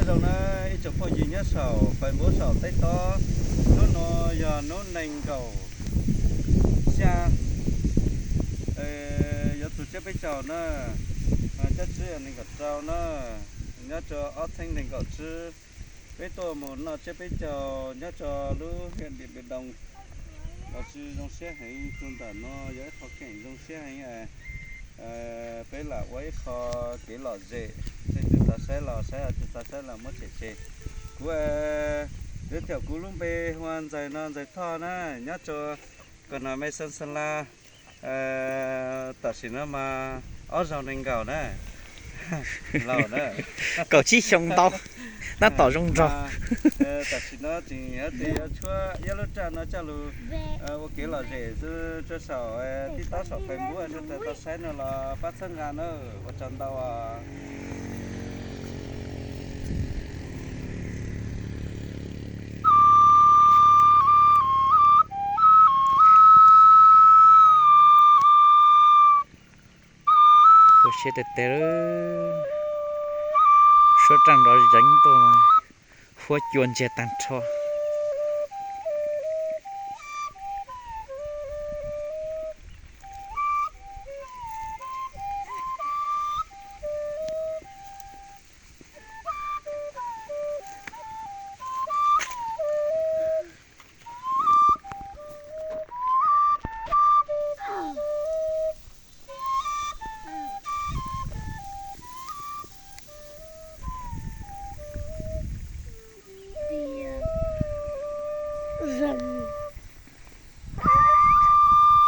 Zoo na, ib tsoom phooj ywg nyob saum Facebook saum Teb Tob, hnub no yog hnub nees nkaum xya, yuav txug tsiab peb caug na, tsiab tsib nees nkaum rau na, nyob rau ob txheeb nees nkaum tsib, peb tuaj mus noj tsiab peb caug nyob rau lub hiam Diam Npiam Doo. Los tsis zoo siab heev, txug ntawm no yog ib qho keem zoo siab heev. Peb lam ua ib qho kev lom zem, leej twg xav saib los saib, tsis xav saib los muab tshem tseg. Kuv, kuv thiab kuv lub npe hu ua Ntxawg no, Ntxawg Thoj na, nyob rau kom no me Xeev Xeev Las. Tam sim no mas ob zaug nees nkaum na, laus na, kaum tsib xyoo ntau, tab tom zoo nraug. Tam sim no tseem yuav tshuab ib lub raj no coj lug ua kev lom zem xwb, rau saum TikTok saum Facebook, tau saib no los pab txhawb nqa na, ua tsaug ntau. Kho siab tiag tiag, suab raj nrov zeev tuaj, huab cua ntsiag tag nrho.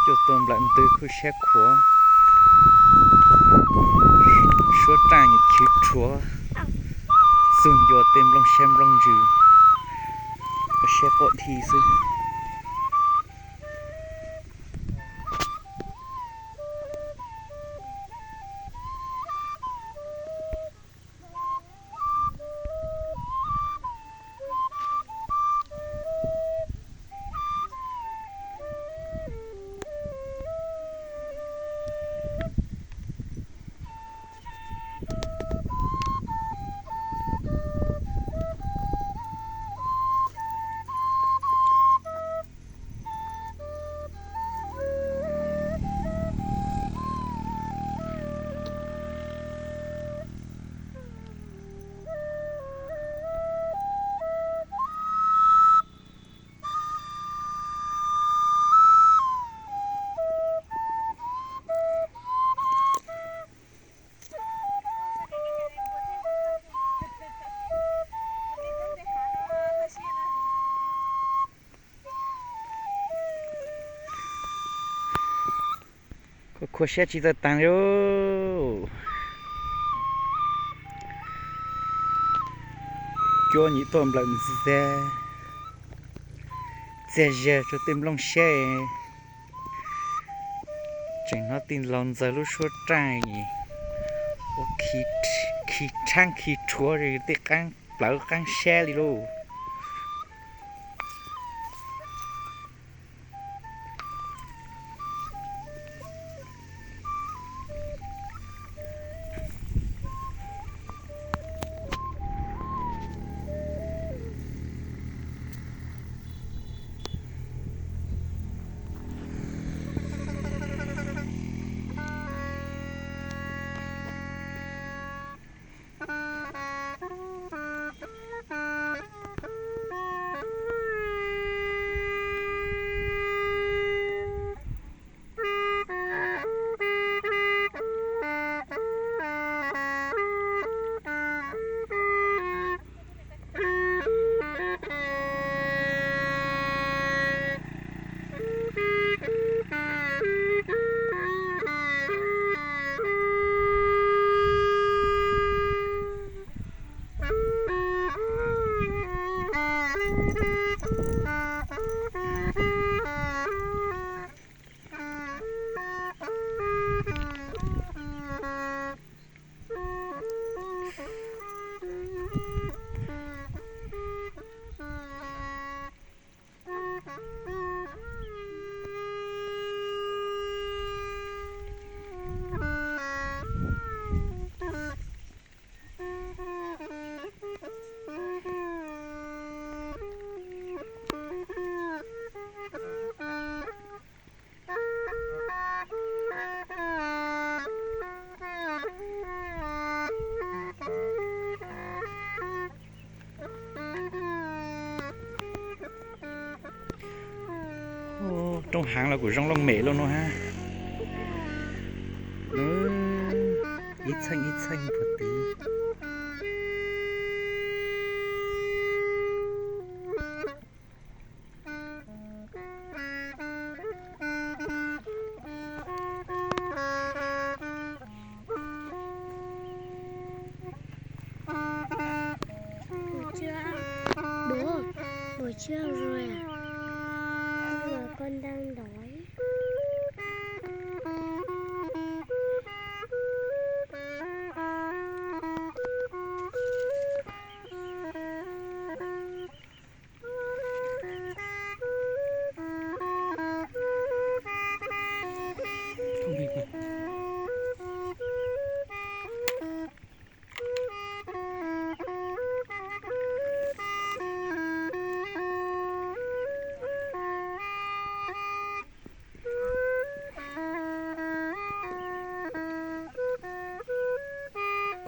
Cuaj tuaj nplawm ntws khuj siab khuav, suab raj nyiam khwv rhuav, txug ncua tej nplooj siab nplooj ntsws, siab quaj dhi xwb. Khuv khuv siab tsis tau taag li. Cuab nyim tuaj nplawm ntxag, txiag zag rua tej nplooj siab. Tseem hnov tej laus ntxawg lub suab raj ua khi rhaab khi rhuav tej qaab plawv qaab sab li lauj. Rooj heev los kuj zoo looj mem loj no hab. Ib txheej ib txheej puag tid. Buổi trưa, bố, buổi trưa rồi à? Con vừa con đang đói.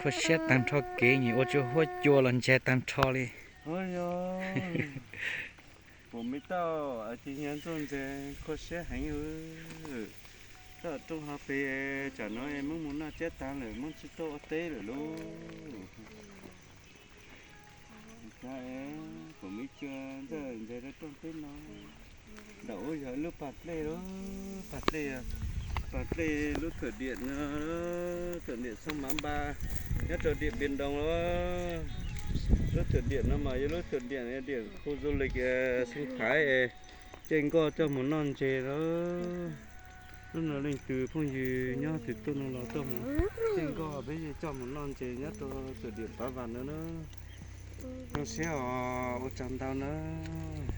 Khuv siab tag nrho kev, nim ua tsua huab cua los ntseg tag nrho li. Puas me tauj, ces nyob ntxuaj ntseg khuv siab heev. Toj roob hauv pes, tsam no Hmoob mus noj tsiab tag lawm, Hmoob tsis tuaj ua teb lawm lauj. Puas me cua ntxawj ntseg rau rooj teb no. Nram ub yog lub pas dlej, lub pas dlej, pas dlej lub thửa địa no, thửa địa Sông Mã Ba, nyob rau Điện Biên Đông los. Lub thửa địa no mas yog lub thửa địa, địa khu du lịch sinh thái, ces nkoj coj mus noj ntses lawm. Hnub no leej twg phooj ywg nyob twg tuaj no los coj mus ces nkoj peb yeej coj mus noj ntses nyob rau thửa địa Pá Vas no na. Zoo siab os, ua tsaug ntau na.